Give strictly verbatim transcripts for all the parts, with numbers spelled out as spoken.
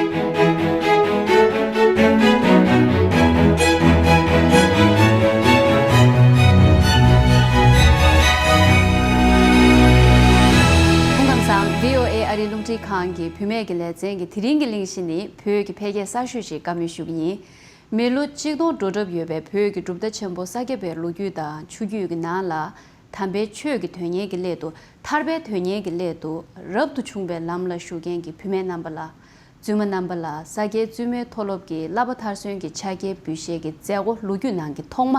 སྐུ་ཁམས་བཟང་། བྷི་ཨོ་ཨེ་ཨ་རིའི་རླུང་འཕྲིན་ཁང་གི་བུད་མེད་ཀྱི་ལེ་ཚན་གྱི་དེ་རིང་གི་གླེང་གཞི་ནི། བོད་ཀྱི་འཕེལ་རྒྱས་གསར་ཤོས་ཤིག་བཀའ་མོལ་ཞུ་གི་ཡིན། མི་ལོ་གཅིག་སྟོང་འགྲོ་གྲབས་ཡོད་པའི་བོད་ཀྱི་གྲུབ་མཐའ་ཆེན་པོ་ས་སྐྱ་པའི་ལོ་རྒྱུས་དང་ཆོས་བརྒྱུད་ཀྱི་ནང་ལ། དམ་པའི་ཆོས་ཀྱི་དོན་གཉེར་གྱི་སླད་དུ། ཐར་པའི་དོན་གཉེར་གྱི་སླད་དུ་རབ་ཏུ་བྱུང་བའི་ལམ་ལ་ཞུགས་མཁན་གྱི་བུད་མེད་རྣམ་པ་ལ། བཙུན་མ་རྣམ་པ་ལ། ས་སྐྱའི་བཙུན་མའི་མཐོ་སློབ་ཀྱི་བསླབ་པ་མཐར་སོན་གྱི་ཕྱག་འཁྱེར་འབུལ་བཞེས་ཀྱི་མཛད་སྒོ་ལོ་རྒྱུས་ནང་གི་ཐོག་མ་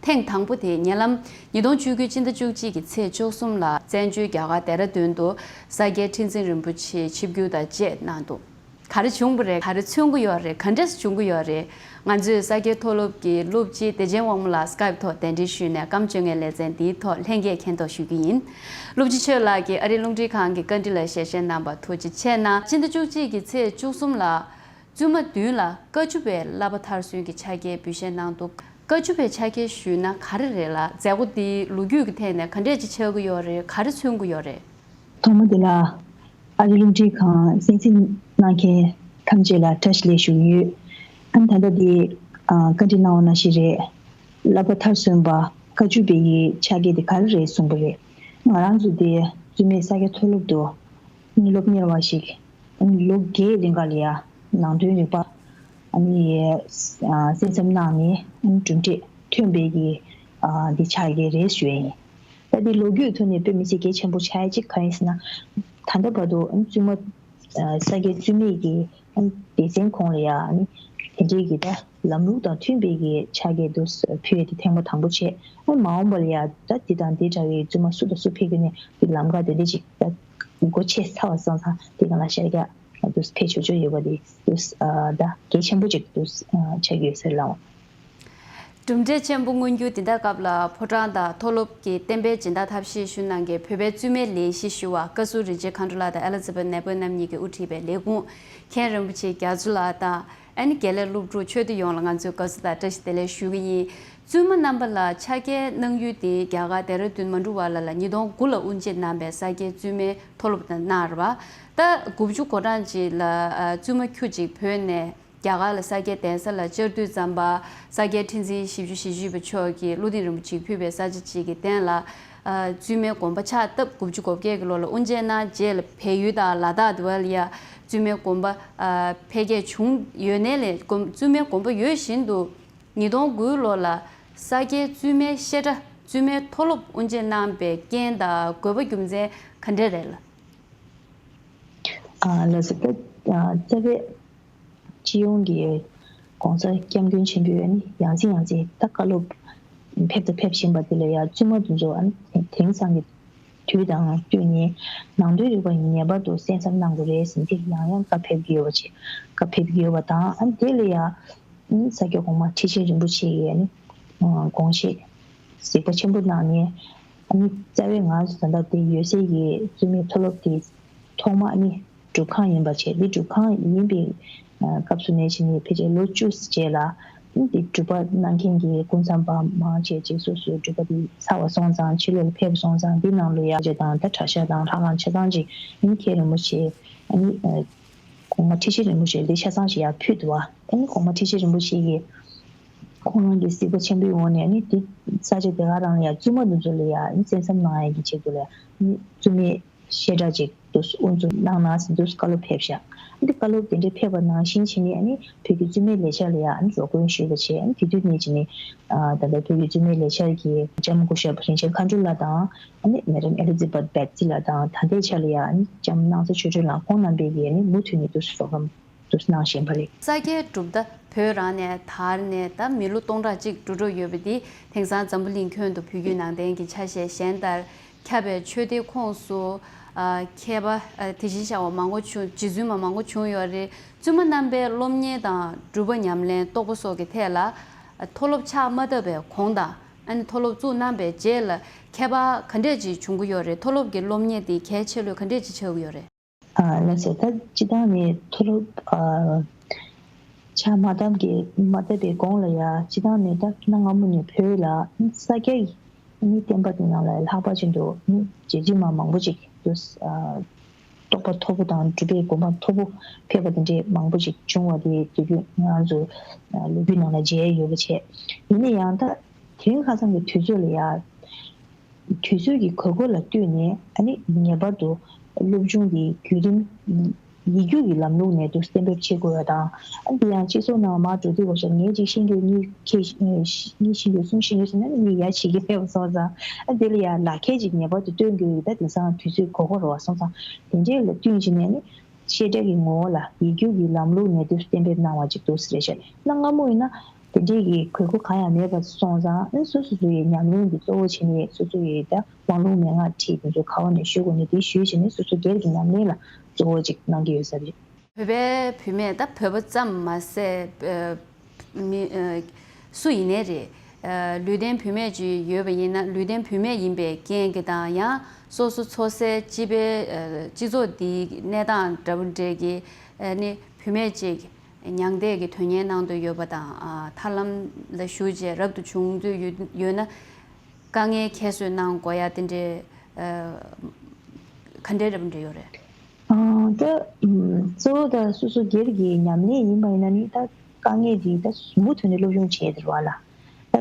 ཐེངས་དང་པོ་དེ། ཉེ་ལམ་ཉིས་སྟོང་བཅུ་དགུ་སྤྱི་ཟླ་བཅུ་གཅིག་གི་ཚེས་བཅུ་གསུམ་ལ་བཙན་བྱོལ་རྒྱ་གར་ལྡེ་ར་ལྡུན་དུ་ས་སྐྱའི་ཁྲི་འཛིན་རིན་པོ་ཆེ་ཆིབས་བསྒྱུར་དང་བཅས་གནང་འདུག་ག་རེ་བྱུང་བ་རེད། ག་རེ་མཚོན་གྱི་ཡོད་རེད། ག་འདྲས་བྱུང་གི་ཡོད་རེད། ང་ཚོས་ས་སྐྱའི་མཐོ་སློབ་ཀྱི་སློབ་སྤྱི་བདེ་ཆེན་དབང་མོ་ལགས་སི་ཀའིབ་ཐོག་གདན་འདྲེན་ཞུས་ནས་སྐར་མ་བཅོ་ལྔའི་ལེ་ཚན་འདིའི་ཐོག་ལྷན་རྒྱས་མཁྱེན་རྟོགས་ཞུ་རྒྱུ་ཡིན། སློབ་སྤྱི་ཆོས་ལགས་ཀྱིས་ཨ་རིའི་རླུང་འཕྲིན་ཁང་གི་བཀའ་འདྲི་ལ་ཞལ་བཞེས་གནང་བར་ཐུགས་རྗེ་ཆེ་གནང་། སྤྱི་ཟླ་བཅུ་གཅིག་གི་ཚེས་བཅུ་གསུམ་ལ་བཙུན་མ་བདུན་ལ་བཀའ་བཅུ་པའི་བསླབ་པ་མཐར་སོན་གྱི་ཕྱག་འཁྱེར་འབུལ་བཞེས་གནང་འདུག་བཀའ་བཅུ་པའི་ཕྱག་འཁྱེར་ཞུས་ན་ག་རེ་རེད་ལ། མཛད་སྒོ་འདི་ལོ་རྒྱུས་ཀྱི་ཐད་ནས་ག་འདྲས་ཅིག་ཆགས་ཀྱི་ཡོད་རེད། ག་རེ་མཚོན་གྱི་ཡོད་རེད། ཐོག་མ་དེ་ལ་ཨ་རིའི་རླུང་འཕྲིན་ཁང་གསན་གཟིགས་གནང་མཁན་ཐམས་ཅད་ལ་བཀྲ་ཤིས་བདེ་ལེགས་ཞུ་གི་ཡོད། ཨ་ནི་ད་ལྟ་འདི་ཨ་བཀའ་འདྲི་གནང་བ་ནང་བཞིན་རེད། བསླབ་པ་མཐར་སོན་པ་བཀའ་བཅུ་པའི་ཕྱག་འཁྱེར་དེ་ག་རེ་རེད་གསུངས་པ་རེད། ང་རང་ཚོ་དེ་བཙུན་མའི་ས་སྐྱ་མཐོ་སློབ་ཏུ་སློབ་གཉེར་བ་ཞིག་ཨ་ནི་ལོ་བརྒྱད་རིང་ག་ལ་ཡ་ནང་དོན་རིག་པ་ཨ་ནི་ཨ་གསན་བསམ་གནང་ནས་ཨ་ནི་གྲུབ་འབྲས་ཐོན་པའི་གི་ཨ་འདི་ཕྱག་འཁྱེར་རེད་ཞུ་ཡ་ཡིན། ད་འདི་ལོ་རྒྱུས་ཐོག་ནས་དཔེ་མི་སྲིད་གལ་ཆེན་པོ་ཆགས་ཡ་གཅིག་གང་ཡིན་ཟེར་ན། ད་ལྟ་བར་དུ་བཙུན་མ་ས་སྐྱའི་བཙུན་མའི་གི་སྡེ་ཚན་ཁོངས་ལ་ཡ་ཨ་ནི་དེ་འདྲའི་གི་ད་ལམ་ལུགས་དང་མཐུན་པའི་གི་ཕྱག་འཁྱེར་དུ་ཕུལ་ཡ་དེ་ཐེངས་མ་དང་པོ་བྱས། ཨ་ནི་མ་འོངས་པ་ལ་ཡ་ད་འདི་དང་འདི་འདྲ་བའི་བཙུན་མ་སུ་དང་སུ་ཕེབས་ཀྱི་ནས་འདི་ལམ་ཁ་དེ་འདྲ་ཅིག་ད་སྒོ་ཕྱེ་ཚར་བ་སོང་ཙང་དེ་ག་ལ་ཤར་རྒྱག་དུ་ཕེབས་ཆོག་ཆོག་ཡོད་པ་དེ་དུ་ད་གལ་ཆེན་པོ་ཅིག་དུ་ཆགས་ཀྱི་ཡོད་ཟེར་ལབ། གྲུབ་འབྲས་ཆེན་པོ་མངོན་རྒྱུ་འདི་ལྟར་སྐབས་ལ་ཕོ་བྲང་དང་མཐོ་སློབ་ཀྱི་བསྟན་པའི་སྦྱིན་བདག་ཐབས་ཤེས་ཞུ་གནང་མཁན་བོད་པའི་བཙུན་མའི་ལས་གཞི་ཞུ་བ་བཀའ་ཟུར་རིན་ཆེན་མཁའ་འགྲོ་ལགས་དང་ཨེ་ལི་ཛ་བེད་ནེ་པོལ་རྣམ་གཉིས་ཀྱིས་དབུ་ཁྲིད་པའི་ལས་ཁུངས་མཁན་རིན་པོ་ཆེ་རྒྱ་མཚོ་ལགས་དང་ཨ་ནི་དགེ་ལས་སློབ་ཕྲུག་ཆོས་སྡེ་ཡོངས་ལ་ང་ཚོས་དགའ་བསུ་དང་བཀྲ་ཤིས་བདེ་ལེགས་ཞུ་གི་ཡིན། བཙུན་མ་རྣམ་པ་ལ་ཕྱག་འཁྱེར་གནང་ཡུལ་དེ་རྒྱ་གར་ལྡེ་ར་ལྡུན་མ་འགྲོ་བར་ལ་ལ་ཉིས་སྟོང་དགུ་ལ་དབུ་འབྱེད་གནང་པའི་ས་སྐྱའི་བཙུན་མའི་མཐོ་སློབ་དང་གནང་རེད་བ། ད་དགུ་བཅུ་གོ་གྲངས་ཅིག་ལ་ཨ་བཙུན་མ་ཁྱུ་གཅིག་བོད་ནས་རྒྱ་གར་ལ་ས་སྐྱའི་གདན་ས་ལ་བཅར་དུས་ཙམ་པ་ས་སྐྱའི་ཁྲི་འཛིན་བཞི་བཅུ་ཞེ་བཞི་པ་མཆོག་གིས་བློ་གདེང་རིན་པོ་ཆེ་ཕུལ་བའི་ས་ཆ་ཅིག་གི་སྟེང་ལ་ཨ་བཙུན་མའི་དགོན་པ་ཕྱག་བཏབ། དགུ་བཅུ་གོ་བརྒྱད་ཀྱི་ལོ་ལ་དབུ་འབྱེད་གནང་རྗེས་ལ་བལ་ཡུལ་དང་ལ་དྭགས་དེ་བ་ལ་ཡ་བཙུན་མའི་དགོན་པ་ཨ་འཕེལ་རྒྱས་བྱུང་ཡོད་ནའི་ལས་དགོན་བཙུན་མའི་དགོན་པ་ཡོད་བཞིན་དུ་ཉིས་སྟོང་དགུའི་ལོ་ལ་ས་སྐྱའི་བཙུན་མའི་བཤད་གྲྭ་བཙུན་མའི་མཐོ་སློབ་དབུ་འབྱེད་གནང་པའི་རྐྱེན་དང་དགོས་པ་རྒྱུ་མཚན་ག་འདྲས་རེད་ལ། ཨ་ལགས་སོ། ད་ཨ་རྩ་བའི་སྤྱི་ཡོངས་ཀྱི་༸གོང་ས་༸སྐྱབས་མགོན་ཆེན་པོས་ཨ་ནི་ཡང་སེ་ཡང་སེ་ད་བཀའ་སློབ་ཕེབས་དང་ཕེབས་བཞིན་པ་དེ་ལ་ཡང་བཙུན་མ་དེ་ཚོ་ཨ་ནི་དེང་སང་གི་དུས་དང་བསྟུན་ནས་ནང་དོན་རིག་པ་ངེས་པར་དུ་གསན་བསམ་གནང་དགོས་རེད་ཟེར་ཏེ་ཡང་ཡང་བཀའ་ཕེབས་ཀྱི་ཡོད་པ་བྱས། བཀའ་ཕེབས་ཀྱི་ཡོད་པ་དང་ཨ་ནི་དེ་ལ་ཡང་ཨ་ནི་ས་སྐྱ་གོང་མ་ཁྲི་ཆེན་རིན་པོ་ཆེ་ཡིས་ཨ་ནི་དགོངས་བཞེས་གཟིགས་པ་ཆེན་པོ་གནང་ནས་ཨ་ནི་རྩ་བའི་ང་ཚོ་ད་ལྟ་དེ་ཡོད་སའི་གི་བཙུན་མའི་མཐོ་སློབ་དེ་ཐོག་མ་ཨ་ནི་སྒྲུབ་ཁང་ཡིན་པ་བྱས། འདི་སྒྲུབ་ཁང་ཡིན་པའི་སྐབས་སུ་ནས་བྱས་ནས་ཕལ་ཆེར་ལོ་བཅུ་རྗེས་ལ་འདི་སྒྲུབ་པ་གནང་མཁན་གྱི་སྐུ་མཚམས་པ་མང་ཆེ་ཅིག་སོ་སོའི་སྒྲུབ་པ་འདི་ཚར་བ་སོང་ཙང་ཕྱི་ལོགས་ལ་ཕེབས་སོང་ཙང་འདི་ནང་ལ་ཡ་ཅེ་དང་ད་གྲྭ་ཤག་དང་ལྷ་ཁང་ཆ་ཚང་ཅིག་ཨ་ནི་མཁན་རིན་པོ་ཆེ་ཨ་ནི་གོང་མ་ཁྲི་ཆེན་རིན་པོ་ཆེ་འདི་ཆ་ཚང་ཞིག་ཡར་ཕུལ་འདུག་བ། ཨ་ནི་གོང་མ་ཁྲི་ཆེན་རིན་པོ་ཆེ་གིས་ཁོང་རང་གི་གཟིགས་པ་ཆེན་པོའི་ངོས་ནས་ཨ་ནི་འདི་ས་ཆ་དེ་ག་རང་ལ་ཡ་བཙུན་མ་འདི་ཚོ་ལ་ཡ་ཨ་ནི་གསན་བསམ་གནང་ཡ་གི་ཆེད་དུ་ལ་ཡ་ཨ་ནི་བཙུན་མའི་བཤད་གྲྭ་ཅིག་དུ་དབུ་འཛུགས་གནང་ན་ཟེར་དུས་བཀའ་སློབ་ཕེབས་ཤག་འདི་བཀའ་སློབ་དེ་འདྲའི་ཕེབས་པ་ནང་བཞིན་བྱས་ནས་ཨ་ནི་བོད་ཀྱི་བཙུན་མའི་ལས་འཆར་ལ་ཡང་ཨ་ནི་རོགས་མགོན་ཞུས་པ་བྱས། ཨ་ནི་དེ་དུས་ནས་བྱས་ནས་ཨ་ད་ལྟ་བོད་ཀྱི་བཙུན་མའི་ལས་འཆར་གྱི་ལྕམ་སྐུ་ཞབས་རིན་ཆེན་མཁའ་འགྲོ་ལགས་དང་ཨ་ནི་མེ་ཌམ་ཨེ་ལི་ཛི་བྷེཐ་བེད་ཙི་ལགས་དང་ད་ལྟའི་ཆར་ལ་ཡང་ཨ་ནི་ལྕམ་སྣང་ཚ་ཆོས་སྒྲོན་ལགས་ཁོང་རྣམ་པས་ཀྱིས་ཨ་ནི་མུ་མཐུད་ནས་དུ་རོགས་རམ་དུ་གནང་བཞིན་པ་རེད། ས་སྐྱའི་གྲུབ་མཐའ་བོད་རང་ནས་དར་ནས་ད་མི་ལོ་སྟོང་ཕྲག་གཅིག་འགྲོ་འགྲོ་ཡོད་པ་འདི་དེང་སང་འཛམ་བུ་གླིང་ཁྱོན་དུ་བོད་བརྒྱུད་ནང་བསྟན་གྱི་ཆ་ཤས་གཞན་ལྟར་ཁྱབ་པའི་ཆོས་སྡེ་ཁོངས་སུ་ཨ་མཁས་པ་ཨ་དེ་བཞིན་གཤེགས་པ་མང་པོ་བྱུང་། རྗེ་བཙུན་མ་མང་པོ་བྱུང་ཡོད་རེད། བཙུན་མ་རྣམ་པའི་སློབ་གཉེར་དང་སྒྲུབ་པ་ཉམས་ལེན་རྟོགས་པ་སོགས་ཀྱི་ཐད་ལ་མཐོ་སློབ་ཕྱག་མ་བཏབ་པའི་གོང་དང་ཨ་ནི་མཐོ་སློབ་བཙུགས་གནང་པའི་རྗེས་ལ་ཁྱད་པར་ག་འདྲས་ཅིག་བྱུང་གི་ཡོད་རེད། མཐོ་སློབ་ཀྱི་སློབ་གཉེར་དེ་གལ་ཆེ་ལོས་ག་འདྲས་ཅིག་ཆགས་ཀྱི་ཡོད་རེད། ཨ་ལགས་སོ། ད་སྤྱི་བཏང་ནས་མཐོ་སློབ་ཨ་ཕྱག་མ་བཏབ་ཀྱི་མ་བཏབ་པའི་གོང་ལ་ཡ་སྤྱི་བཏང་ནས་ད་གནའ་སྔ་མོ་ནས་བོད་ལ་ས་སྐྱ་ཡི་བསྟན་པ་དེ་ནང་ལ་ལྷག་པར་ཅན་དུ་རྗེ་བཙུན་མ་མང་པོ་ཅིག་ཏུ་ཨ་ རྟོགས་པ་མཐོ་པོ་དང་སྒྲུབ་པའི་གོ་འཕང་མཐོ་པོ་ཕེབས་པ་དེ་འདྲའི་མང་པོ་ཞིག་བྱུང་བ་དེ་དུས་རྒྱུན་ང་རང་ཚོ་ལོ་རྒྱུས་ནང་ལ་མཇལ་ཡོད་པ་བྱས། ཡིན་ན་ཡང་ད་དེ་རིང་ཁ་སང་གི་དུས་ཚོད་ལ་ཡ། དུས་ཚོད་ཀྱི་དགོས་མཁོ་ལ་ལྟོས་ནས་ཨ་ནི་ངེས་པར་དུ་སློབ་སྦྱོང་གི་བརྒྱུད་རིམ་ཡིག་རྒྱུགས་ཀྱི་ལམ་ལུགས་ནས་དུ་གཏན་འབེབས་བྱེད་དགོས་པ་དང་། ཨ་འདི་ཡང་སྤྱི་ཚོགས་ནང་མར་འགྲོ་དུས་སྐབས་སུ་ངས་གཅིག་ཤེས་རྒྱུ་གཉིས་ཁེ་གཉིས་ཤེས་རྒྱུ་གསུམ་ཤེས་རྒྱུ་ཟེར་ན་ནི་མི་ཡ་བྱེད་ཀྱི་མེད་པ་སོང་ཙང་། ཨ་འདི་ལ་ཡང་ལག་ཁྱེར་ཅིག་ངེས་པར་དུ་སྟོན་དགོས་ཡོད། ད་དེང་སང་དུས་ཚོད་དགོས་མཁོ་རེད་པ་སོང་ཙང་དེ་འདྲས་ལ་བསྟུན་བྱས་ནས་ནི། བཤད་གྲྭ་གི་ངོ་བོ་ལ་ཡིག་རྒྱུགས་ཀྱི་ལམ་ལུགས་ནས་དུ་གཏན་འབེབས་གནང་བ་ཅིག་འདུག་ཟེར་བཤད། གནའ་སྔ་མོ་ཡིན་ན་དེ་འདྲའི་གི་དགོས་མཁོ་གང་ཡང་མེད་པ་སོང་ཙང་། ཨ་སོ་སོ་སོ་ཡི་ཉམས་ལེན་གྱི་གཙོ་བོ་བྱས་ནས་སོ་སོ་ཡི་ད་དབང་ལུང་མན་ངག་ཁྲིད་དེ་ཚོ་ག་བ་ནས་ཞུ་དགོས་ནས་དེ་ཞུས་བྱས་ནས་སོ་སོ་སྒེར་གྱི་ཉམས་ལེན་ལ་གཙོ་བོ་ཅིག་གནང་གི་ཡོད་ས་རེད། བོད་པའི་བུད་མེད་ད་བོད་པ་ཙམ་མ་ཟད། མི། སུ་ཡིན་ནའི་རེད། ལུས་ལྡན་བུད་མེད་ཅིག་ཡོད་པ་ཡིན་ན་ལུས་ལྡན་བུད་མེད་ཡིན་པའི་རྐྱེན་གྱིས་དང་ཡང་སོ་སོ་འཚོ་སའི་སྤྱི་པའི། སྤྱི་ཚོགས་འདིའི་གནས་སྟངས་འདྲ་པོ་འདྲས་ཀྱི་ནི་བུད་མེད་ཅིག་མྱང་འདས་ཀྱི་དོན་གཉེར་གནང་འདོད་ཡོད་པ་དང་། ཐར་ལམ་ལ་ཞུགས་རྗེས་རབ་ཏུ་བྱུང་འདོད་ཡོད་ན། དཀའ་ངལ་ཁྱད་གསོད་གནང་དགོས་ཡ་དེ་འདྲའི་ག་འདྲའི་རབ་འདྲ་ཡོད་རེད། ད་གཙོ་བོ་ད་སོ་སོ་སྒེར་གྱི་ཉམས་ལེན་ཡིན་པ་ཡིན་ན་ནི་ད་དཀའ་ངལ་འདི་ད་མུ་མཐུད་ནས་སློབ་སྦྱོང་བྱས་དེ་རེད་བ་ལ། ད་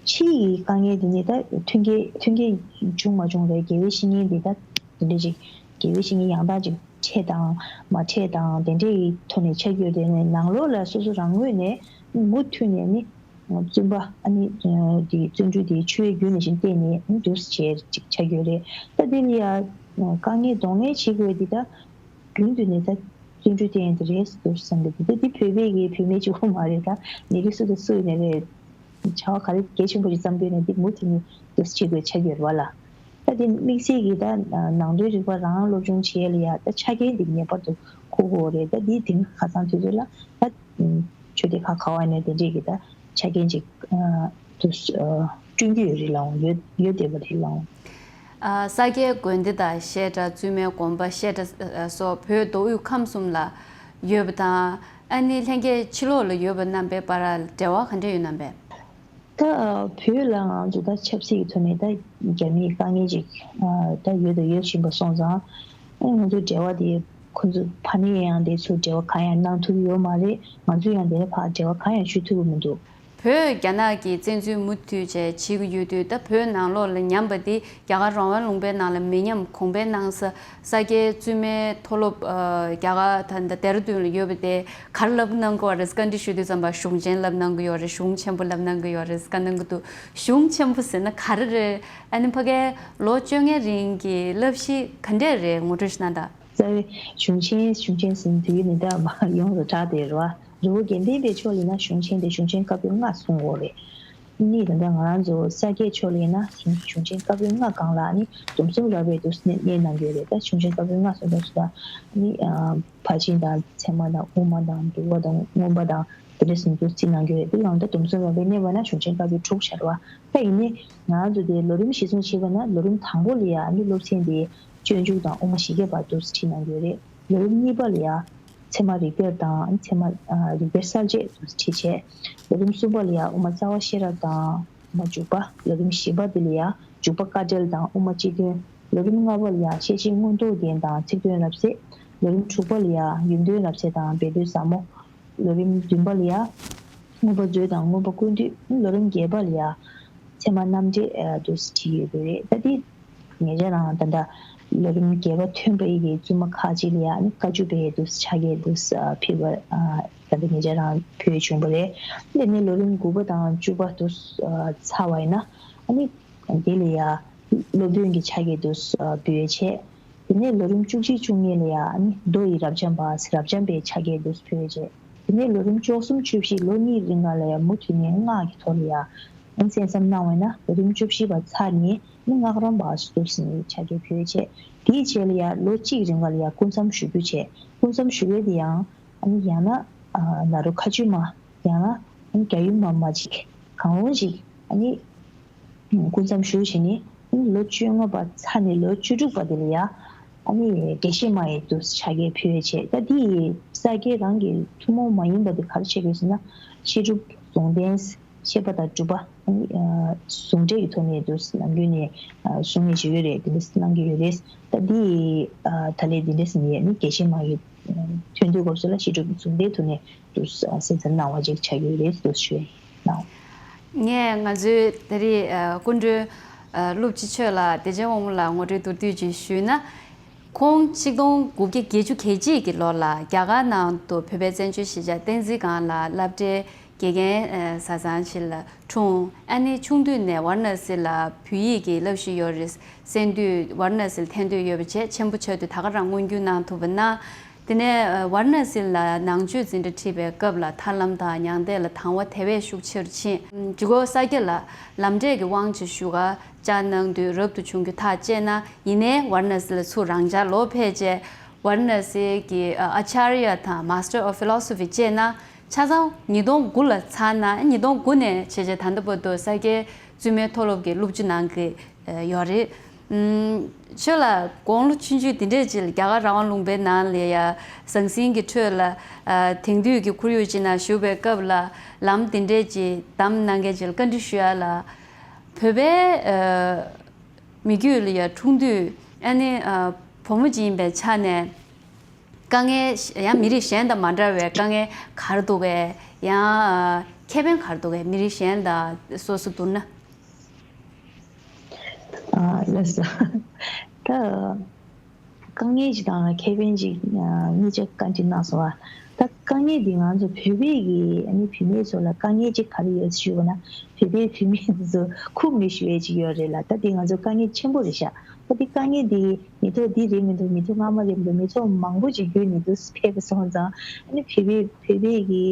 ཕྱི་ཡི་དཀའ་ངལ་འདི་ནི་ད་མཐུན་རྐྱེན་མཐུན་རྐྱེན་བྱུང་མ་བྱུང་རེད། དགེ་བའི་བཤེས་གཉེན་འདི་ད་དེ་འདྲ་ཅིག་དགེ་བའི་བཤེས་གཉེན་ཡང་དག་ཅིག་འཕྲད་དང་མ་འཕྲད་དང་དེ་འདྲའི་ཐོག་ནས་ཆགས་ཀྱི་ཡོད་རེད། ནས་ནང་ལོགས་ལ་སོ་སོ་རང་ངོས་ནས་མུ་མཐུད་ནས་ནི། བཙུན་པ་ཨ་ནི་དེ་བརྩོན་འགྲུས་དེ་ཆུ་བོའི་རྒྱུན་ནས་བཞིན་བརྟས་ནས་འདུག་སེ་བྱས་ཅིག་ཆགས་ཡོད་རེད། ད་དེ་ལ་ཡ་དཀའ་ངལ་གདོང་ལེན་བྱེད་དགོས་དེ་ད་རྒྱུན་དུ་ནས་ད་བརྩོན་འགྲུས་བརྟས་ཡོང་དེ་རེད་འདུག་བསམ་གི་འདུག་ད་དེ་བོད་པའི་གི་བུད་མེད་གཅིག་པོ་མ་རེད། ད་མི་རིགས་སུ་དང་སུ་ཡིན་ནའི་རེད། བྱ་བ་ག་རེ་གལ་ཆེན་པོ་ཞིག་བརྩམས་དུས་ནས་དེ་མུ་མཐུད་ནས་འདུག་སེ་བྱེད་དགོས་ཆགས་ཡོད་རེད་བ་ལ། ད་དེ་དམིགས་བསལ་གྱི་ད་ནང་དོན་རིག་པ་རང་སློབ་སྦྱོང་བྱེད་ཡ་ལ་ཡ་ད་ཆ་རྐྱེན་དེ་ངེས་པར་དུ་མཁོ་གི་ཡོད་རེད། ད་དེ་དེང་ཁ་སང་དུས་ཚོད་ལ་ད། ཆོས་སྡེ་ཁག་ག་བ་ནས་དེ་འདྲས་ཀྱི་ད་ཆ་རྐྱེན་ཅིག་ཨ་དུ་ཨ་བསྐྲུན་གྱི་ཡོད་རེད་ལགས། ཡོད་ཡོད་བསྡད་པ་རེད་ལགས། ཨ་ས་སྐྱའི་དགོན་སྡེ་དང་བཤད་གྲྭ། བཙུན་མའི་དགོན་པ། བཤད་གྲྭ་ཨ་སོགས་བོད་མདོ་དབུས་ཁམས་གསུམ་ལ་ཡོད་པ་དང་། ཨ་ནི་ལྷན་རྒྱས་ཕྱི་ལོགས་ལ་ཡོད་པ་རྣམ་པའི་བར་འབྲེལ་བ་ག་འདྲ་ཡོད་རྣམ་པས། ད་བོད་ལ་ང་ཚོ་ད་ཆབ་སྲིད་ཀྱི་ཐོག་ནས་ད་རྒྱ་མིའི་དཀའ་ངལ་ཅིག་ཨ་ད་ཡོད་དང་ཡོད་བཞིན་པ་སོང་ཙང་། ཨ་ང་ཚོའི་འབྲེལ་བ་དེ་ཁོ་ཚོ་ཕ་ནས་ཡང་དེ་ཚོ་འབྲེལ་བ་གང་ཡང་གནང་ཐུབ་ཀྱི་ཡོད་མ་རེད། ང་ཚོས་ཡང་དེ་ནས་ཕར་འབྲེལ་བ་གང་ཡང་ཞུ་ཐུབ་ཀྱི་མི་འདུག་བོད་རྒྱ་ནག་གི་བཙན་འཛུལ་མུ་མཐུད་བྱས་བྱེད་ཀྱི་ཡོད་དུས། ད་བོད་ནང་ལོགས་ལ་ཉམས་པ་འདི་རྒྱ་གར་རང་དབང་ལུང་པའི་ནང་ལ་མི་ཉམས་གོང་འཕེལ་གནང་ས། ས་སྐྱའི་བཙུན་མའི་མཐོ་སློབ་ཨ་རྒྱ་གར་ད་ལྟ་ལྡེ་ར་ལྡུན་ལ་ཡོད་པ་དེ་ག་རེ་བསླབ་གནང་གི་ཡོད་རེད། བཀའ་འདྲི་ཞུ་དུས་ཙམ་པ་གཞུང་ཆེན་བསླབ་གནང་གི་ཡོད་རེད། གཞུང་ཆེན་པོ་བསླབ་གནང་གི་ཡོད་རེད་བཀའ་གནང་གི་འདུག་གཞུང་ཆེན་པོ་ཟེར་ན་ག་རེ་རེད། ཨ་ནི་ཕ་གིའི་ལོ་བཅོ་ལྔའི་རིང་གི་བསླབ་གཞི་ག་འདྲས་རེད་ངོ་སྤྲོད་ཞིག་གནང་དང་། རྩ་བའི་གཞུང་ཆེན་གཞུང་ཆེན་ཟེར་དུས་ནི་ད་མ་ཡོངས་སུ་གྲགས་བསྡད་རེད་བ། རི་བོ་དགེ་ལྡན་པའི་ཕྱོགས་ཡིན་ན་གཞུང་ཆེན་དེ་གཞུང་ཆེན་བཀའ་པོད་ལྔ་གསུང་གི་ཡོད་རེད། ནི་ད་ལྟ་ང་རང་ཚོ་ས་སྐྱའི་ཕྱོགས་ལ་ཡིན་ན་གཞུང་ཆེན་བཀའ་པོད་ལྔ་སྒང་ལ་ནི་སྡོམ་གསུམ་རབ་པའི་དུ་སྣེ་སྣེ་གནང་གི་ཡོད་རེད། ད་གཞུང་ཆེན་བཀའ་པོད་ལྔ་གསུང་དུས་སུ་ད་ནི་ཕར་ཕྱིན་དང་ཚད་མ་དང་དབུ་མ་དང་འདུལ་བ་དང་མངོན་པ་དང་དེ་འདྲ་ཟུང་དུ་རྩིས་གནང་གི་ཡོད་རེད། དེ་ཡང་ད་སྡོམ་གསུམ་རབ་པའི་གནས་པ་ན་གཞུང་ཆེན་བཀའ་པོད་དྲུག་ཤར་བ། ད་ཡིན་ནའི་ང་རང་ཚོ་དེ་ལོ་རིམ་གཞིར་བཟུང་བྱས་པ་ན་ལོ་རིམ་དང་པོ་ལ་ཡ་ནི་སློབ་ཚན་དེ་སྤྱོད་འཇུག་དང་དབུ་མ་བཞི་བརྒྱ་བར་དུ་ཁྲིད་གནང་གི་ཡོད་རེད། ལོ་རིམ་གཉིས་པ་ལ་ཡ་ཚད་མ་རིགས་གཏེར་དང་ཚད་མ་ཨ་རིགས་གཏེར་གསལ་བྱེད་དུ་ཁྲིད་བྱས། ལོ་རིམ་གསུམ་པ་ལ་ཡ་དབུ་མ་རྩ་བ་ཤེས་རབ་དང་དབུ་མ་འཇུག་པ། ལོ་རིམ་བཞི་པ་འདི་ལ་ཡ་འཇུག་པ་དཀའ་འགྲེལ་དང་དབུ་མ་སྤྱི་དོན། ལོ་རིམ་ལྔ་པ་ལ་ཡ་བཤད་བྱེད་མངོན་རྟོགས་རྒྱན་དང་ཚིག་དོན་རབ་གསལ། ལོ་རིམ་དྲུག་པ་ལ་ཡ་ཡོན་ཏན་རབ་གསལ་དང་སྦས་དོན་ཟབ་མོ། ལོ་རིམ་བདུན་པ་ལ་ཡ་མངོན་པ་མཛོད་དང་མངོན་པ་ཀུན་བཏུས། ལོ་རིམ་བརྒྱད་པ་ལ་ཡ་ཚད་མ་རྣམ་འགྲེལ་ཨ་དུ་ཁྲིད་ཡོད་པ་རེད། ད་འདི་ངེད་ཅག་རང་ད་ལྟ་ལོ་རིམ་བརྒྱད་པ་ཐོན་པ་ཡི་གེ་བཙུན་མ་ཁག་ཅིག་ལ་ཡ་ནི་བཀའ་བཅུ་པའི་དུ་ཕྱག་འཁྱེར་དུ་ཕུལ་བ་ཨ་ད་ལྟ་ངེད་ཅག་རང་ཕུལ་བྱུང་བ་རེད། དེ་ནས་ལོ་རིམ་དགུ་པ་དང་བཅུ་པ་དུ་ཚར་བ་ཡིན་ན་ཨ་ནི་དེ་ལ་ཡ་སློབ་དཔོན་གྱི་ཕྱག་འཁྱེར་དུ་འབུལ་བྱས། དེ་ནས་ལོ་རིམ་བཅུ་གཅིག་བཅུ་གཉིས་ལ་ཡ་ཨ་ནི་མདོ་ཡི་རབ་འབྱམས་པ་རབ་འབྱམས་པའི་ཕྱག་འཁྱེར་དུ་ཕུལ་བྱས། དེ་ནས་ལོ་རིམ་བཅུ་གསུམ་བཅུ་བཞི་ལོ་གཉིས་རིང་ལ་ཡ་མུ་མཐུད་ནས་སྔགས་ཀྱི་ཐོག་ལ་ཡ་ཨ་ནི་གསན་བསམ་གནང་བ་ཡིན་ན་ལོ་རིམ་བཅུ་བཞི་པ་ཚར་ནས་ཨ་ནི་སྔགས་རམས་པ་དུ་ཕྱག་འཁྱེར་ཕུལ་བྱས། དེའི་རྗེས་ལ་ཡ་ལོ་གཅིག་རིང་ལ་ཡ་སྐུ་མཚམས་བཞུགས་རྒྱུ་བྱས། སྐུ་མཚམས་བཞུགས་ཡས་དེ་ཡང་ཨ་ནི་ཡང་ན་ཨ་ནཱ་རོ་མཁའ་སྤྱོད་མ། ཡང་ན་ཨ་ནི་རྒྱལ་ཡུམ་མ་མ་ཅིག་གང་རུང་ཅིག་ཨ་ནི་སྐུ་མཚམས་བཞུགས་བྱས་ནས་ཨ་ནི་ལོ་བཅོ་ལྔ་པ་ཚར་ནས་ལོ་བཅུ་དྲུག་པ་དེ་ལ་ཡ་ཨ་ནི་འགྲེལ་བཤད་མ་ཡི་དུ་ཕྱག་འཁྱེར་ཕུལ་བྱས། ད་འདི་ཡི་ས་སྐྱའི་རང་གི་ཐུན་མོང་མ་ཡིན་པ་དེ་ག་རེ་བྱེད་དགོས་ཟེར་ན་བཤད་སྒྲུབ་ལུང་བསྟན། བཤད་པ་དང་སྒྲུབ་པ་ཨ་ནི་ཨ་ཟུང་འབྲེལ་གྱི་ཐོག་ནས་དུ་ནམ་རྒྱུན་ནས་ཨ་གསུང་ཉན་བཞིན་ཡོད་རེད། དེ་འདྲ་གནང་གི་ཡོད་རེད། ད་འདི་ཨ་ད་ལན་འདི་འདྲ་ཟེར་ནས་ཨ་ནི་དགེ་བཤེས་མ་གི་ཨ་ཐོན་དུས་སྐབས་སུ་ལ་ཕྱི་དྲོ་གི་ཟུང་འབྲེལ་ཐོག་ནས་དུ་ཨ་གསན་གཟིགས་གནང་བ་ཅིག་ཆགས་ཀྱི་ཡོད་རེད་དུ་ཞུ་ཡ་ཡིན། ངས་ང་ཚོའི་ད་རེས་ཨ་སྐུ་མགྲོན་ཨ་སློབ་སྤྱི་ཆོས་ལགས་བདེ་ཆེན་དབང་མོ་ལགས་ངོ་སྤྲོད་མདོར་བསྡུས་ཅིག་ཞུས་ན། ཁོང་ཆིག་སྟོང་དགུ་བརྒྱ་བརྒྱད་ཅུ་གྱ་གཅིག་གི་ལོ་ལ་རྒྱ་གར་ནང་དུ་བོད་པའི་བཙན་བྱོལ་གཞིས་ཆགས་བསྟན་འཛིན་སྒང་ལ་སློབ་གྲྭའི་དགེ་རྒན་ཨ་བཟའ་ཚང་ཞིག་ལ་འཁྲུངས། ཨ་ནི་ཆུང་དུས་ནས་ཝཱ་ར་ཎ་སི་ལ་བོད་ཡིག་གི་བསླབ་གཞི་ཡོད་རེད་གསན་དུས་ཝཱ་ར་ཎ་སི་ལ་ཐོན་འདོད་ཡོད་པ་བྱས་ཆེན་པོ་ཆགས་དུས་ད་ག་རང་མངོན་འགྱུར་གནང་ཐུབ་པ་གནང་། དེ་ནས་ཝཱ་ར་ཎ་སི་ལ་ནང་ཆོས་འཛིན་གྲྭ་ཁྲིད་པའི་སྐབས་ལ་ཐར་ལམ་དང་མྱང་འདས་ལ་དང་བ་དེ་བས་ཤུགས་ཆེར་ཕྱིན། ཇུ་གོ་ས་སྐྱ་ལ་ལམ་འབྲས་ཀྱི་དབང་ཆེ་ཞུ་ག་བཅར་གནང་དུས་རབ་ཏུ་བྱུང་རྒྱུ་ཐག་བཅད་ན་ཡིན་ནའི་ཝཱ་ར་ཎ་སི་ལ་ཚུར་རང་འཇགས་ལོག་ཕེབས་རྗེས་ཝཱ་ར་ཎ་སི་གི་ཨ་ཨ་ཅཱརྱ་དང་Master of Philosophy་བཅས་གནང་། ཆ་ཚང་ཉིས་སྟོང་དགུ་ལ་ཚར་ན་ཉིས་སྟོང་དགུ་ནས་བྱས་རྗེས་ད་ལྟ་བར་དུ་ས་སྐྱའི་བཙུན་མའི་མཐོ་སློབ་ཀྱི་སློབ་སྤྱི་གནང་གི་ཡོད་རེད། ཨུམ། ཁྱོད་ལ་དགུང་ལོ་ཆུང་ཆུང་འདི་འདྲས་ཅིག་ལ་རྒྱ་གར་རང་དབང་ལུང་པའི་ནང་ལ་ཡ་ཟང་ཟིང་གི་ཁྲོད་ལ་ཨ་དེང་དུས་ཀྱི་ཁོར་ཡུག་ཅིག་ནང་བཞུགས་པའི་སྐབས་ལ་ལམ་འདི་འདྲས་ཅིག་བདམས་གནང་མཁན་ཅིག་ལ་བཀའ་འདྲི་ཞུ་ཡ་ལ། བོད་པའི་ཨ་མི་རྒྱུད་ལ་ཡ་འཁྲུངས་དུས་ཨ་ནི་ཨ་བུ་མོ་ཅིག་ཡིན་པའི་ཆ་ནས། དཀའ་ངལ་ཡང་མི་རིགས་གཞན་དང་མ་འདྲ་བའི་དཀའ་ངལ་ག་རེ་འདུག་གས། ཡང་ཨ་ཁེ་ཕན་ག་རེ་འདུག་གས་མི་རིགས་གཞན་དང་སོ་སོ་བསྡུར་ན། ཨ་ལགས་སོ། ད་དཀའ་ངལ་ཅིག་དང་ཁེ་ཕན་ཅིག་ཨ་གཉིས་ཆ་བཀའ་འདྲི་གནང་སོང་བ། ད་དཀའ་ངལ་འདི་ང་ཚོ་བོད་པའི་གི་ཨ་ནི་བུད་མེད་ཚོ་ལ་དཀའ་ངལ་ཅིག་ག་རེ་ཡོད་ཞུས་པ་ན་བོད་པའི་བུད་མེད་འདི་ཚོ་ཁུག་མི་ཞུ་ཡས་ཅིག་ཡོད་རེད་ལ། ད་འདི་ང་ཚོ་དཀའ་ངལ་ཆེན་པོ་རེད་ཤག་ད་འདི་དཀའ་ངལ་འདི་མི་ཐོག་འདི་རེད་མི་འདུག་མི་ཐོག་སྔ་མ་རེད་མི་འདུག་མི་ཐོག་མང་པོ་ཅིག་བརྒྱུད་ནས་འདུག་ཕེབས་སོང་ཙང་ཨ་ནི་བོད་པའི་བོད་པའི་གི་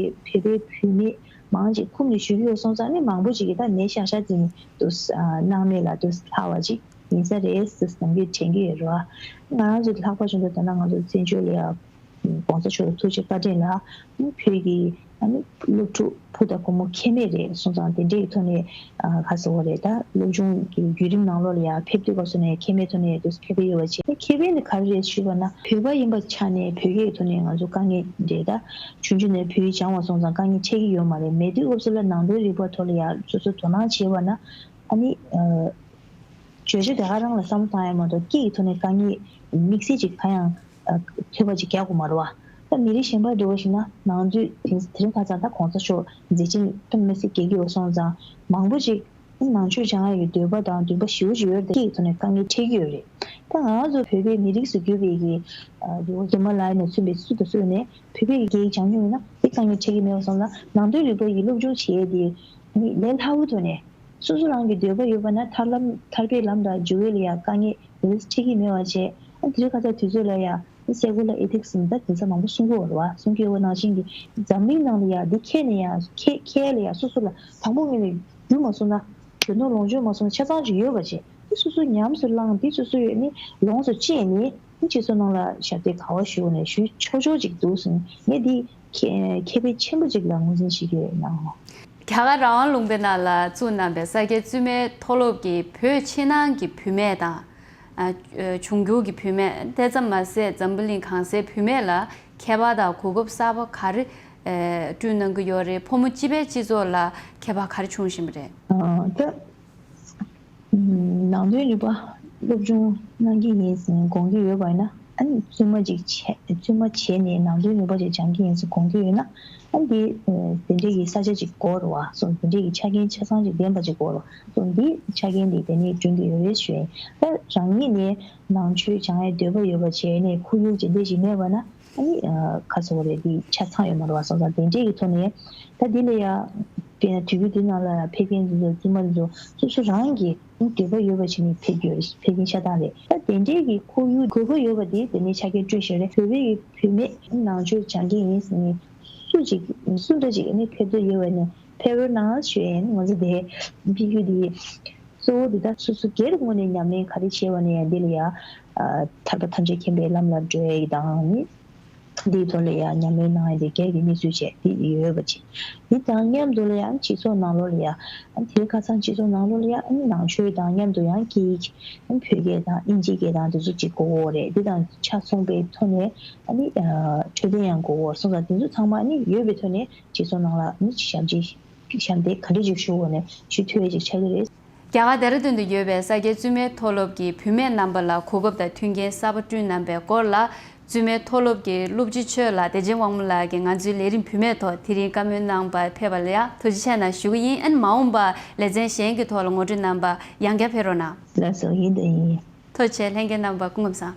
བོད་པའི་བུད་མེད་མང་ཅིག་ཁུག་ནས་བཞུགས་ཡོད་སོང་ཙང་ཨ་ནི་མང་པོ་ཅིག་གིས་ད་ནད་ཤག་ཤག་འཛིན་འདུག་སྣང་མེད་ལ་འདུག་ལྷག་པ་ཅིག་ཡིན་ས་རེད་ཟེར་ནམ་རྒྱུན་དྲན་གྱི་ཡོད་རེད་བ། ང་རང་ཚོ་ལྷག་པར་བྱུང་དུས་ད་ལྟ་ང་ཚོ་བཙན་བྱོལ་ལ་ཡ་༸གོང་ས་མཆོག་ཐུགས་རྗེ་བཀའ་དྲིན་ལ་བོད་ཀྱི་ཨ་ནི་སློབ་ཕྲུག་བུ་དང་བུ་མོ་ཁེ་མེད་རེད་སོང་ཙང་དེ་འདྲའི་ཐོག་ནས་ཨ་ག་ཟེར་བ་རེད། ད་སློབ་སྦྱོང་གི་བརྒྱུད་རིམ་ནང་ལོགས་ལ་ཡ་ཕེབས་དུས་སྐབས་སུ་ནས་ཁེ་མེད་ཐོག་ནས་དུ་ཕེབས་ཀྱི་ཡོད་པ་བྱས། ཁེ་ཕན་དེ་ག་རེ་རེད་ཞུས་པ་ན་བོད་པ་ཡིན་པའི་ཆ་ནས་བོད་སྐད་ཐོག་ནས་ང་ཚོ་དཀའ་ངལ་རེད། ད་ཆུང་ཆུང་ནས་བོད་ཡིག་སྦྱང་བ་སོང་ཙང་དཀའ་ངལ་འཕྲད་ཀྱི་ཡོད་མ་རེད། མེད་དུས་སྐབས་སུ་ལ་ནང་དོན་རིག་པ་ཐོག་ལ་ཡ་སོ་སོ་དོ་སྣང་བྱས་པ་ན་ཨ་ནི་ཨ། བརྗོད་བྱ་དེ་ག་རང་ལ་བསམ་བློ་བཏང་ཡ་མ་གཏོགས་སྐད་ཀྱི་ཐོག་ནས་དཀའ་ངལ་དམིགས་བསལ་ཅིག་གང་ཡང་ཨ་ཐོས་པ་ཅིག་རྒྱག་དགོས་མ་རེད་བ། ད་མི་རིགས་གཞན་པ་འདྲ་བོ་ཞིག་ན་ནང་དུས་དེ་དེ་རིང་ཁ་སང་ད་༸གོང་ས་མཆོག་མཛད་ཆེན་ཐོན་མི་སྲིད་རྒྱལ་ཁྱབ་སོང་ཙང་མང་པོ་ཅིག་ནང་ཆོས་སྦྱང་ཡ་གི་འདོད་པ་དང་འདུན་པ་ཞེ་པོ་ཅིག་ཡོད་རེད། སྐད་ཀྱི་ཐོག་ནས་དཀའ་ངལ་འཕྲད་ཀྱི་ཡོད་རེད། ད་ང་ཚོ་བོད་པའི་མི་རིགས་སུ་གྱུར་པའི་གི་ཨ་རྒྱལ་བ་ཧི་མ་ལ་ཡ་ནས་མཚོན་པའི་སུ་དང་སུ་ནས་བོད་པའི་གི་སྦྱང་མྱོང་ཡོད་ན་དེ་དཀའ་ངལ་འཕྲད་ཀྱི་མེད་པ་སོང་ཙང་ནང་དོན་རིག་པ་ཡི་སློབ་སྦྱོང་བྱེད་ཡ་དེ་ནི་ལས་སླ་བོ་ཐོག་ནས། སོ་སོ་རང་གི་འདོད་པ་ཡོད་པ་ན་ཐར་ལམ་ཐར་པའི་ལམ་དང་འགྱུར་བའི་ལ་ཡང་དཀའ་ངལ་འདི་འཕྲད་ཀྱི་མེད་པ་བྱས། ཨ་དེ་རིང་ཁ་སང་དུས་ཚོད་ལ་ཡང་སེ་གོལ་ལ་ཨེ་ཐིག་སི་ད་དེང་སང་མང་པོ་གསུང་གི་ཡོད་རེད་བ། གསུང་གི་ཡོད་པ་ནང་བཞིན་གྱི་འཛམ་གླིང་ནང་ལ་ཡང་འདི་ཁྱེད་ནས་ཡང་ཁྱེད་ཁྱེད་ལ་ཡང་སོ་སོ་ལ་དང་པོ་ངོས་ནས་རྒྱུ་མ་སོང་ན་རྒྱུ་ནོར་ལོངས་སྤྱོད་མ་སོང་ན་ཆ་ཚང་ཅིག་ཡོད་པ་བྱས། དེ་སོ་སོ་ཉམས་སུ་བླངས་དེ་སོ་སོ་ཡོད་ནི་ལོངས་སུ་སྤྱད་ནི་སྤྱི་ཚོགས་ནང་ལ་ཞབས་འདེགས་ག་བ་ཞུ་ནས་ཞུ་ཆོག་ཆོག་ཅིག་འདུག་ཟིན་ངས་འདི། ཁེ་ཁེ་ཕན་ཆེན་པོ་ཅིག་ལ་ངོས་འཛིན་བྱེད་ཀྱི་ཡོད་ནའང་། རྒྱ་གར་རང་དབང་ལུང་པའི་ནང་ལ་བཙུགས་གནང་པའི་ས་སྐྱའི་བཙུན་མའི་མཐོ་སློབ་ཀྱིས་བོད་ཕྱི་ནང་གི་བུད་མེད་དང་། ཨ་འབྱུང་འགྱུར་གྱི་བུད་མེད་དེ་ཙམ་མ་ཟད་འཛམ་བུ་གླིང་གང་སའི་བུད་མེད་ལ་ཁྱད་པར་དང་གོ་སྐབས་གསར་པ་ག་རེ་བསྐྲུན་གནང་གི་ཡོད་རེད། ཕོ་མོ་སྤྱི་པའི་སྤྱི་ཚོགས་ལ་ཁྱད་པར་ག་རེ་བྱུང་བཞིན་པ་རེད། ད། ནང་དོན་རིག་པ་སློབ་སྦྱོང་གནང་གི་ཡིན་ཟེར་དགོངས་ཀྱི་ཡོད་པ་ཡིན་ན་ཨ་ནི་བཙུན་མ་ཅིག་བྱས་བཙུན་མ་བྱས་ནས་ནང་དོན་རིག་པ་ཅིག་སྦྱང་གི་ཡིན་ཟེར་དགོངས་ཀྱི་ཡོད་ན་ཨ་ནི་དེ་དེ་འདྲའི་གི་ས་ཆ་ཅིག་དགོས་རེད་བ། སོ་དེ་འདྲའི་གི་ཆ་རྐྱེན་ཆ་ཚང་ཅིག་ལྡན་པ་ཅིག་དགོས་རེད་བ། སོ་འདི་ཆ་རྐྱེན་འདི་དེ་ནས་བསྐྲུན་གྱི་ཡོད་རེད་ཞུ་ཡིན། ད་རང་ཉིད་ནས་ནང་ཆོས་སྦྱང་ཡའི་འདོད་པ་ཡོད་པ་བྱས་ནས་ཁོར་ཡུག་ཅིག་འདི་ཅིག་མེད་པ་ན། ཨ་ནི་ཨ་ག་ཟེར་བ་རེད། འདི་ཆ་ཚང་ཡོད་མ་རེད་བ། སོང་ཙང་དེ་འདྲས་ཀྱི་ཐོག་ནས་ད་འདི་ལ་ཡ་དཔེར་ན་དུས་རྒྱུན་འདི་ནང་ལ་ཡ་ཕེབས་མཁན་འདི་ཚོ་བཙུན་མ་འདི་ཚོ་སོ་སོ་རང་གི་འདོད་པ་ཡོད་པ་བྱས་ནས་ཕེབས་ཀྱི་ཡོད་རེད། ཕེབས་མཁན་ཆ་ཚང་རེད། ད་དེ་འདྲས་ཀྱི་ཁོར་ཡུག་དགོས་པ་ཡོད་པ་དེ་དེ་ནས་ཆ་རྐྱེན་སྤྲོད་བཞག་རེད། བོད་པའི་བུད་མེད་ནང་ཆོས་སྦྱང་མཁན་ཡིན་ཟེར་ནས་སུ་ཅིག་སུ་འདྲ་ཅིག་ནས་ཕེབས་འདོད་ཡོད་པ་ནས་ཕེབས་རོགས་གནང་ཞུ་ཡིན། ང་ཚོ་དེ་ཕེབས་རྒྱུ་དེ། གཙོ་བོ་འདི་དག་སོ་སོ་སྒེར་ངོས་ནས་ཉམས་ལེན་ག་རེ་བྱས་པ་ནས་ཡང་འདི་ལ་ཡང་ཨ་ཐར་པ་ཐམས་ཅད་མཁྱེན་པའི་ལམ་ལ་འགྲོ་ཡ་ཡི་དང་ནི། འདིའི་ཐོག་ལ་ཡང་ཉམས་ལེན་གནང་ཡ་དེ་སྒེར་གྱི་གནས་ཚུལ་བྱས་འདི་ཡོད་པ་ཅིག་འདི་དང་མཉམ་དུ་ལ་ཡང་སྤྱི་ཚོགས་ནང་ལོགས་ལ་ཡང་ཨ་དེ་ཁ་སང་སྤྱི་ཚོགས་ནང་ལོགས་ལ་ཡང་ཨ་ནི་ནང་ཆོས་དང་མཉམ་དུ་ཡང་སྐད་ཡིག་ཨ་བོད་སྐད་དང་དབྱིན་ཇི་སྐད་དང་དེ་ཚོ་ཅིག་དགོས་ཀྱི་ཡོད་རེད། འདི་དང་ཆ་མཚུངས་པའི་ཐོག་ནས་ཨ་ནི་འཕྲོད་བསྟེན་ཡང་དགོས་ཀྱི་ཡོད་སོང་ཙང་དེ་ཚོ་ཚང་མ་ཨ་ནི་ཡོད་པའི་ཐོག་ནས་སྤྱི་ཚོགས་ནང་ལ་ཨ་ནི་ཞབས་ཕྱི། ཞབས་འདེགས་ག་འདྲ་ཅིག་ཞུ་དགོས་ནས་ཞུ་ཐུབ་ཡས་ཅིག་ཆགས་ཀྱི་རེད། རྒྱ་གར་ལྡེ་ར་ལྡུན་དུ་ཡོད་པའི་ས་སྐྱའི་བཙུན་མའི་མཐོ་སློབ་ཀྱི་བུད་མེད་རྣམ་པ་ལ་གོ་སྐབས་དང་མཐུན་རྐྱེན་གསར་པ་བསྐྲུན་གནང་པའི་སྐོར་ལ། བཙུན་མའི་མཐོ་སློབ་ཀྱི་སློབ་སྤྱི་ཆོས་ལགས་བདེ་ཆེན་དབང་མོ་ལགས་ཀྱིས་ང་ཚོའི་ལས་རིམ་བུད་མེད་ཐོག་དེ་རིང་བཀའ་མོལ་གནང་པར་ཕེབས་པ་ལ་ཡང་ཐུགས་རྗེ་ཆེ་གནང་ཞུ་གི་ཡིན། ཨ་ནི་མ་འོངས་པར་ལེ་ཚན་གཞན་གྱི་ཐོག་ལ་ངོ་སྤྲོད་གནང་པར་ཡང་བསྐྱར་ཕེབས་རོགས་གནང་། ལགས་སོ། ཡིན་དང་ཡིན། ཐུགས་རྗེ་ཆེ། ལྷན་རྒྱས་རྣམ་པ་སྐུ་ཁམས་བཟང་།